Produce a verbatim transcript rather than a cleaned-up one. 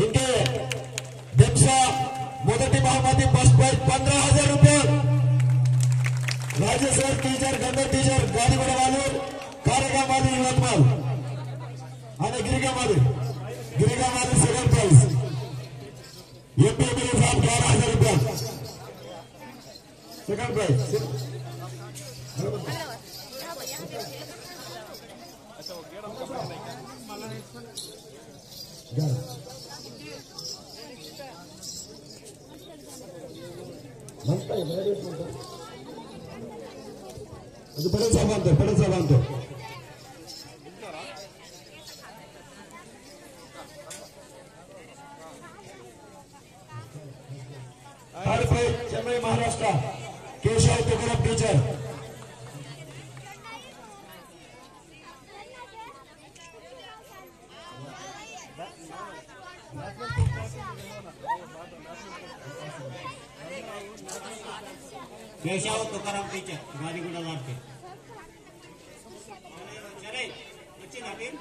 ఇంకే దింసా మొదటి బహుమతి, ఫస్ట్ ప్రైజ్ పంద్రహ హజార్ రూపాయలు. రాజేశ్వర్ టీచర్, గంధర్ టీచర్, గాదిగూడ వాలు, కారక మాది, యువత్మాల్. అదే గిరిక మాది, గిరిక మాది సెకండ్ ప్రైజ్. ఎంపీపీ సాబ్ గ్యారహ హజార్ రూపాయలు. Second prize. అది పటేల్ సాబ్ అంతే, పటేల్ సాబ్ అంతే. థర్డ్ ప్రైజ్ చెన్నై మహారాష్ట్ర, కేశవ్ తుకారాం టీచర్. కేశవ తుకారాం టీచర్, గాదిగూడ వార్డు. సరే, వచ్చిందా టీం?